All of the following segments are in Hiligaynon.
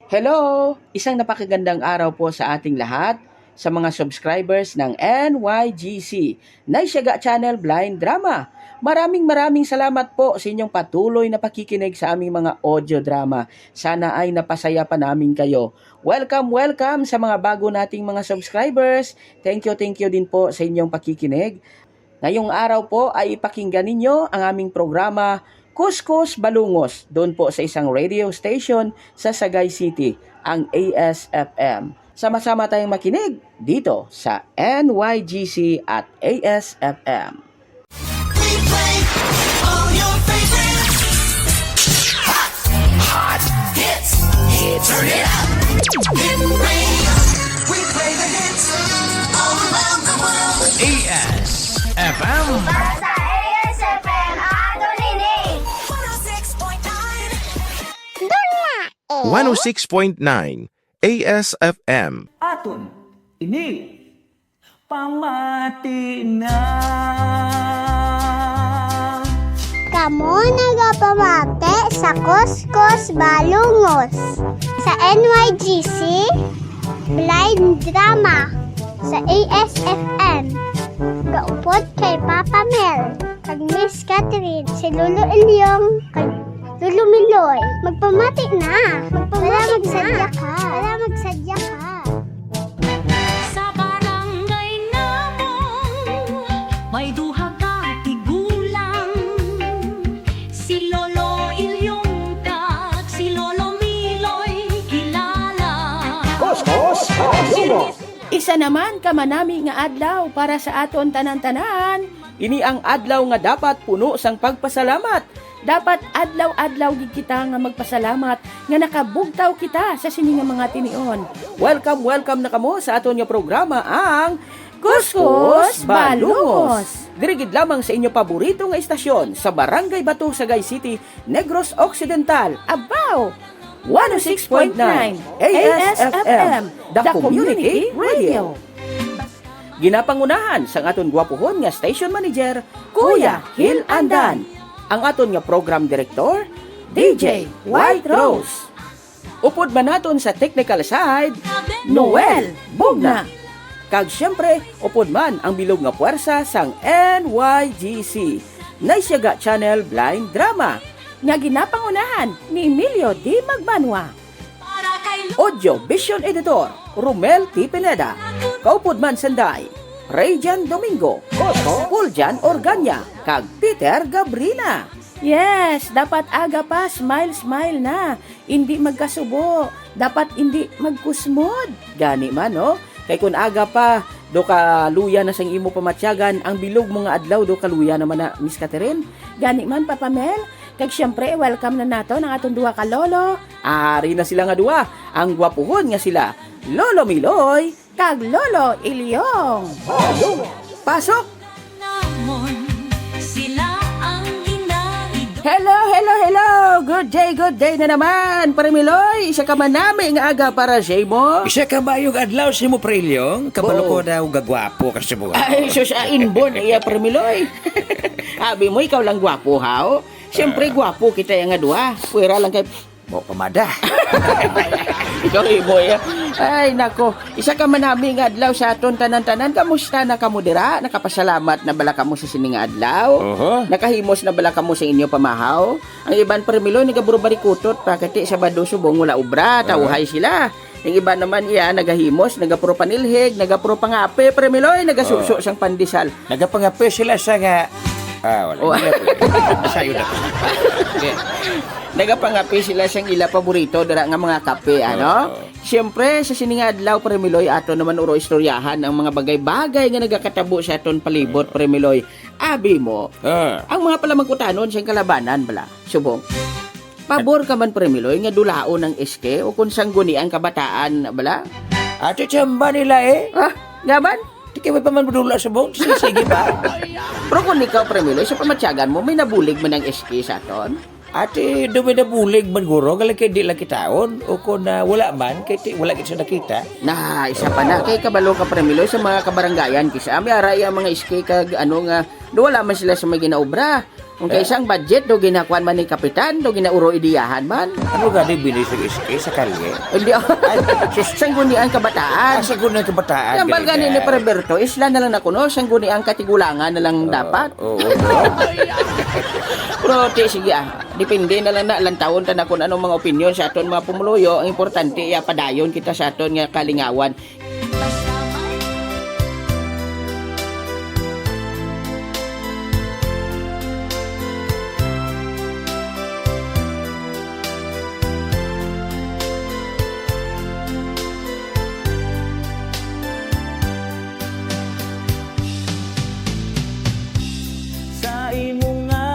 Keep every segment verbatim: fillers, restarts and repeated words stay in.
Hello! Isang napakagandang araw po sa ating lahat, sa mga subscribers ng N Y G C, Naisyaga Channel Blind Drama. Maraming maraming salamat po sa inyong patuloy na pakikinig sa aming mga audio drama. Sana ay napasaya pa namin kayo. Welcome, welcome sa mga bago nating mga subscribers. Thank you, thank you din po sa inyong pakikinig. Ngayong araw po ay ipakinggan ninyo ang aming programa, Kuskus Balungos, doon po sa isang radio station sa Sagay City, ang A S F M. Sama-sama tayong makinig dito sa N Y G C at A S F M. We play all your favorite hot hits. Turn it up. Hit radio. We play the hits all around the world. A S F M. Para sa A S F M, ato nini. One oh six point nine. Doon na, eh. One oh six point nine A S F M. Aton ini. Pamati na. Kamo nagapamati sa Kuskus Balungos sa N Y G C Blind Drama sa A S F M. Kaupod kay Papa Mel kag Miss Catherine, si Lolo Ilyong kag Lolo Miloy. Magpamati na. Magpamati na. Wala magsadya ka. Wala magsadya ka. Sa barangay namong may duha ka tigulang, si Lolo Ilyong kag si Lolo Miloy kilala. Kuskus Balungos. Isa naman ka manami nga adlaw para sa aton tanan-tanan. Ini ang adlaw nga dapat puno sang pagpasalamat. Dapat adlaw-adlaw gid kita nga magpasalamat nga nakabugtaw kita sa sini nga mga tinion. Welcome, welcome na kamo sa aton nga programa, ang Kuskus Balungos. Diri gid lamang sa inyo paborito nga istasyon sa Barangay Bato, Sagay City, Negros Occidental. Abaw! One oh six point nine A S F M, the community radio. Ginapangunahan sang aton gwapuhon nga station manager, Kuya Hil Andan. Ang aton nga program director, D J White Rose. Upod man naton sa technical side, Noel Bugna. Kag siyempre, upod man ang bilog nga puwersa sang N Y G C, Naisyaga Channel Blind Drama, nga ginapangunahan ni Emilio D. Magbanwa. Audio Vision Editor, Romel T. Pineda. Kaupod man sanday, Rayjan Domingo, Paul Jan Organya, kag Peter Gabrina. Yes, dapat aga pa, smile, smile na. Indi magkasubo, dapat indi magkusmod. Gani man, no? Kay kun aga pa, do ka luya na sang imo pamatyagan, ang bilog mo nga adlaw, do ka luya naman na, Miss Catherine. Gani man, Papa Mel, kag siyempre, welcome na naton ang aton duha ka lolo. Ari na sila nga duha, ang gwapuhon nga sila, Lolo Miloy kag Lolo Ilyong. Pasok! Namon sila ang inaid. Hello, hello, hello! Good day, good day na naman, Pare Miloy! Isa ka manami nga aga para sa imo. Isa ka maayong adlaw sa imo, Pre Ilyong. Kabalo ko daw gagwapo ka sa buhay. Ay, sus, ah, inborn iya, Pare Miloy. Abi mo, ikaw lang gwapo, haw? Siyempre, gwapo kita nga duha. Pwera lang kay Mo pamada. Ikaw, Iboy, ah. Ay, nako. Isa ka manami nga adlaw sa aton tanan-tanan. Kamusta na kamo dira? Nakapasalamat na bala kamo sa sini nga adlaw? Oho. Nakahimos na bala kamo sa inyo pamahaw? Ang iban, Pare Miloy, nagaburubarikutot pa. Kati Sabado subong wala obra, tawhay sila. Ang iban naman iya, nagahimos, nagapro panilhig, nagapro pangape, Pare Miloy, nagasuso sang pandesal. Nagapangape sila sa nga, ah, wala. Oh. Hindi na pwede. Sayo na. Okay. Nagapangape sila sang ila paborito dira nga mga kape, ano? Oo. Siyempre, sa sini nga adlaw, Pare Miloy, ato naman uro istoryahan ang mga bagay-bagay nga nagakatabo sa aton palibot, Pare Miloy. Abi mo, ang mga palamangkutanon sa kalabanan, bala, subong. Pabor ka man, Pare Miloy, nga dulaon ang S K o kung sangguni ang kabataan, bala? Ati, tsamba nila, eh. Ah, gaman? Di kay may pa man madula subong. Sige, sige pa. Pero kung ikaw, Pare Miloy, sa pamatyagan mo, may nabulig man ang S K sa aton? Ati, do may nabulig man, guro, galing kay di lang kitaon, o kung, ah, wala man, kay ti-, wala kita nakita. Na, isa pa na, kay kabalo ka, Pare Miloy, sa mga kabaranggayan, kisa may aray ang mga S K kag, ano nga, do wala man sila sa may ginaobra. Kung Eh? kay sang budget, do ginakuan man ni Kapitan, do ginauro ideyahan man. Ano gani bilis ng S K sa kalye? Hindi, Ay, sus. Sangguniang kabataan. Ah, sangguniang kabataan, Tambal gani ni Preberto, isla na lang na kuno, sangguniang katigulangan na lang Ah, dapat. oo, oo. Pero, ti, sige, ah. Depende na lang na, lantawon ta na kung anong mga opinion sa aton mga pumuluyo. Ang importante, iya padayon kita sa aton nga kalingawan. Sa imo nga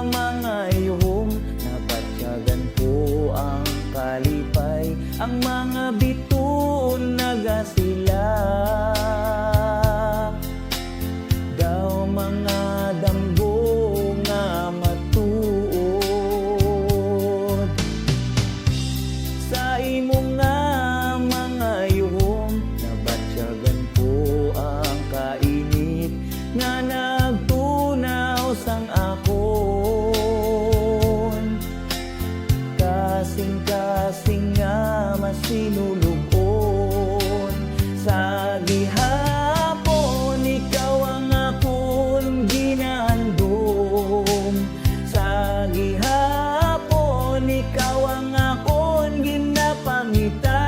mga yuhom, nabatyagan ko ang kalipay. Ang mga bituon nagasila, daw mga damgo nga matuod. Sa imo nga mga yuhom, nabatyagan ko ang kainit nga nagtunaw sang akon kasing-kasing nga masinulog-on. Sa gihapon, ikaw ang akon ginahandom. Sa gihapon, ikaw ang akon ginapangita.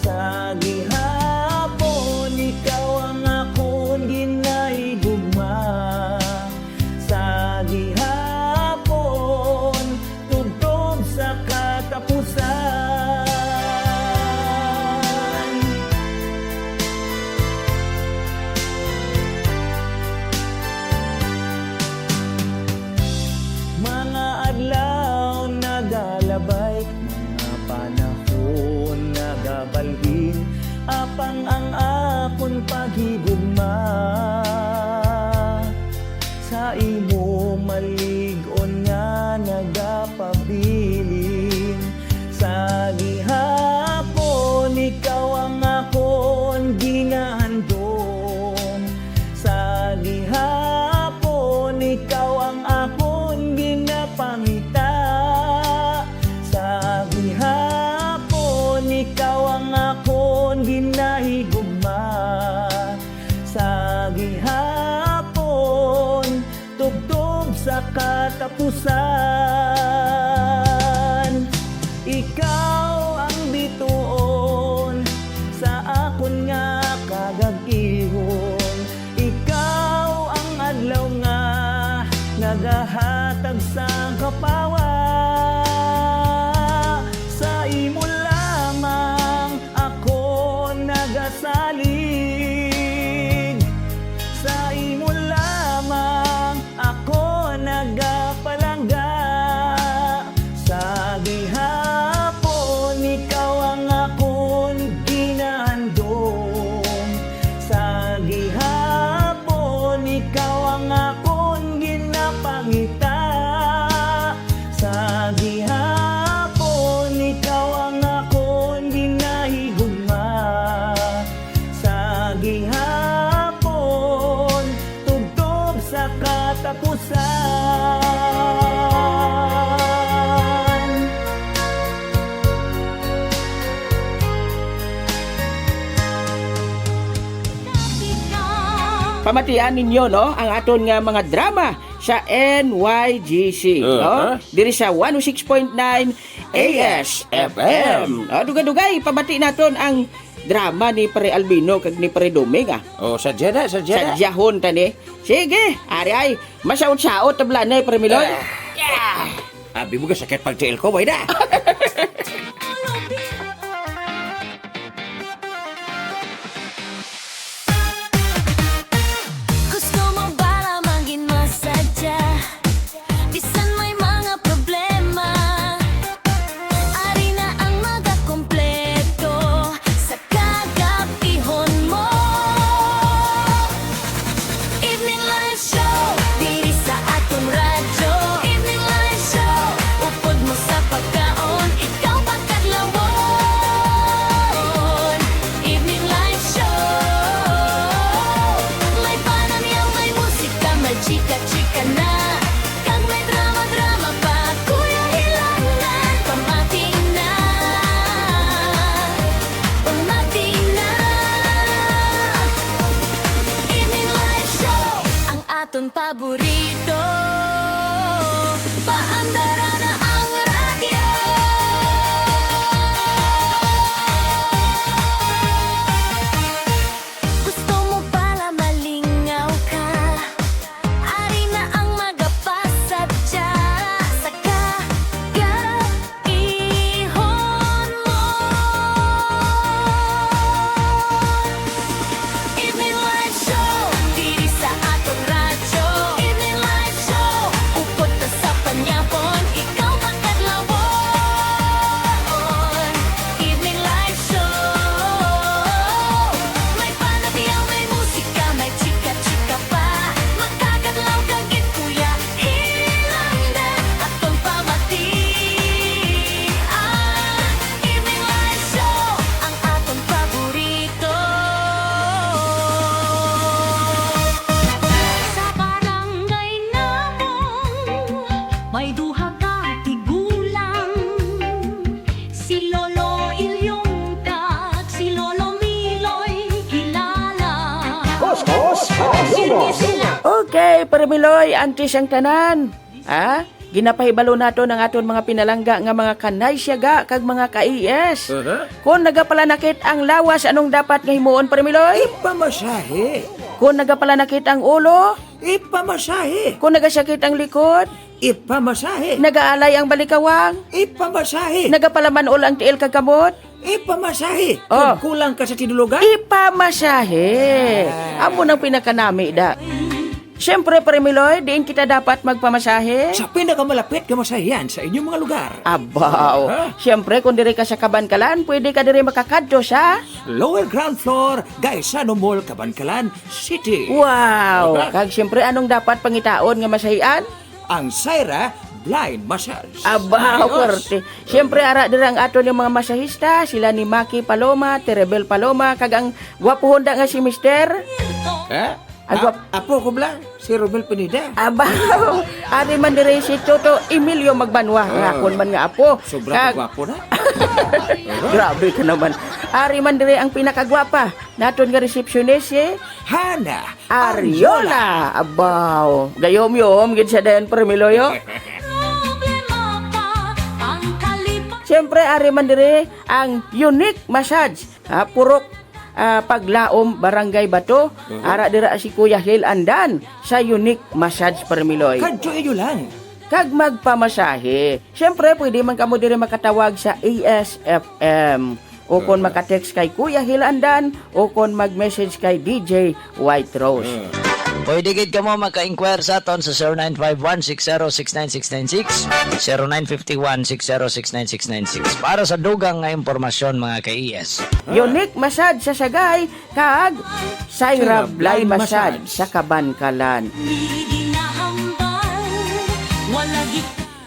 Sa gihapon, ikaw ang akon ginahigugma. Sa gihapon, tubtob sa katapusan. Mga adlaw nagalabay, mga panahon nagabalhin, apang ang akon paghigugma sa imo malig-on nga nagapabilin. Sa gihapon, ikaw ang akon ginahandom. Sa gihapon, ikaw ang akon ginapangita. Sa gihapon, ikaw ang akon ginahigugma. Sa gihapon, tubtob sa katapusan. Ikaw ang bituon sa akon nga kagab-ihon. Ikaw ang adlaw nga nagahatag sang kapawa. Sa imo lamang ako nagasalig. Sa imo lamang ako nagapalangga. Sa gihapon, ikaw ang akon ginahandom. Sa gihapon, ikaw ang akon ginapangita. Sa gihapon, ikaw ang akon ginahigugma. Sa gihapon, tubtob sa katapusan. Pamatian ninyo, no, ang aton nga mga drama sa N Y G C, Uh, no? huh? Diri sa one oh six point nine A S F M. O, dugay-dugay, pamati naton ang drama ni Pre Albino kag ni Pre Doming, ah. Oh, sadya na, sadya na. Sadyahon ta ni. Sige, ari ay, masaot-saot, tablanay, Pre Miloy. Ah. Yeah. Abi mo ka sakit pag tiil ko, way na. Gusto mo ba lamang gin masadya? Bisan may mga problema, ari na ang magakompleto sa kagabihon mo. Evening Live Show, diri sa aton radyo. Evening Live Show, upod mo sa pagkaon. Permiloy, antes ang tanan, ha? Ginapahibalo naton ang aton mga pinalangga nga mga kanay siyaga kag mga ka-E S. Aha. Kung nagapalanakit ang lawas, anong dapat nga himuon, Permiloy? Ipamasahe. Kung nagapalanakit ang ulo? Ipamasahe. Kung nagasakit ang likod? Ipamasahe. Nagaalay ang balikawang? Ipamasahe. Nagapalaman-ol ang tiil kag kamot? Ipamasahe. Oh. Kung kulang ka sa tinulugan? Ipamasahe. Ah. Amo nang pinakanami, da. Siyempre, Permiloy, diin kita dapat magpamasahe? Sa pinakamalapit nga masahihan sa inyong mga lugar. Abaw. Ha? Siyempre, kung diri ka sa Kabankalan, pwede ka diri makakadto sa lower ground floor, Gaisano Mall, Kabankalan City. Wow! Aha. Kag siyempre, anong dapat pangitaon nga masahian? Ang Syra Blind Massage. Abaw, ayos. Pwerte. Siyempre, ara dira ang aton nga mga masahista, sila ni Maki Paloma, Terebel Paloma, kag ang gwapohon da nga si Mister. Eh? Ang A-, gwap- apo ko bala, si Romel Pineda. Abaw, ari man diri si Toto Emilio Magbanwa, nga Ah. akon man nga apo. Sobra Kag- ka gwapo na. Grabe ka naman. Ari man diri ang pinakagwapa naton nga resepsyonist, si Hana Ariola. Ariola. Abaw, gayom-yom gid siya din, Permiloy, oh. Siyempre, ari man diri ang Unique Massage, ha, Purok, ah, Paglaom, Barangay Bato. Mhm. Ara dira si Kuya Hil Andan sa Unique Massage, Permiloy. Kadto inyo lang. Kag magpamasahe. Siyempre, pwede man kamo diri makatawag sa A S F M. O kon Mhm. maka-text kay Kuya Hil Andan, o kon mag-message kay D J White Rose. Mhm. Pwede gid kamo maka-inquire sa aton sa zero nine five one six zero six nine six nine six, zero nine five one six zero six nine six nine six para sa dugang nga impormasyon, mga ka-E S. Unique Massage sa Sagay kag Syra Blind Massage sa Kabankalan.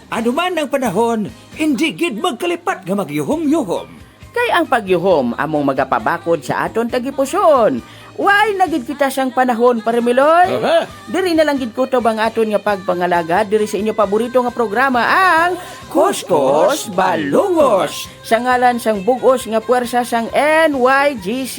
Ano man ang panahon, hindi gid magkalipat nga magyuhom-yuhom. Kay ang pagyuhom among magapabakod sa aton tagipusoon. Way na gid kita sang panahon, Pare Miloy. Aha. Diri na lang gid kutob ang aton nga pagpangalagad diri sa inyo paborito nga programa, ang Kuskus Balungos. Sa ngalan sang bug-os nga puwersa sang N Y G C,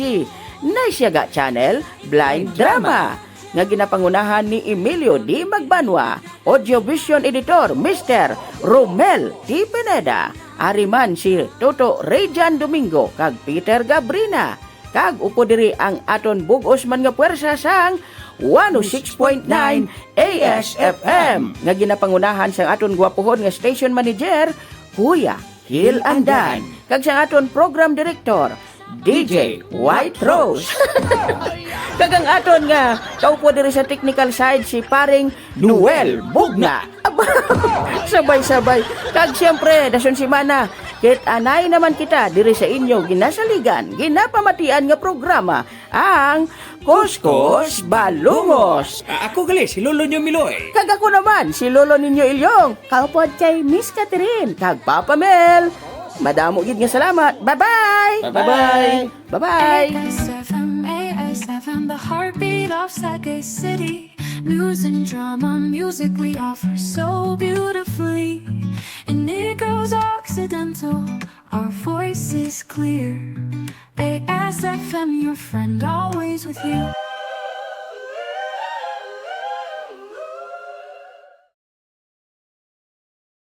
Naisyaga Channel, Blind Drama, nga ginapangunahan ni Emilio D. Magbanwa, Audio Vision Editor, Mister Romel T. Pineda, ari man si Toto Rayjan Domingo kag Peter Gabrina, kag upod diri ang aton bug-os man nga puwersa sang one oh six point nine A S F M, nga ginapangunahan sang aton gwapuhon nga station manager, Kuya Hil Andan, kag sang aton program director, D J White Rose. Kag ang aton nga kaupod diri sa technical side, si Paring Noel Bugna. Sabay-sabay. Kag siyempre, dason semana, kit-anay naman kita diri sa inyo ginasaligan, ginapamatian nga programa, ang Kuskus Balungos. A-, ako gali, si Lolo Nyo Miloy. Kag ako naman, si Lolo ninyo Ilyong. Kaupod kay Miss Catherine, kag Papa Mel. Madamo gid nga salamat. Bye-bye. Bye-bye. Bye-bye. A S F M, A S F M, the heartbeat of Sagay City. News and drama, music we offer so beautifully. In Negro's Occidental, our voice is clear. A S F M, your friend, always with you.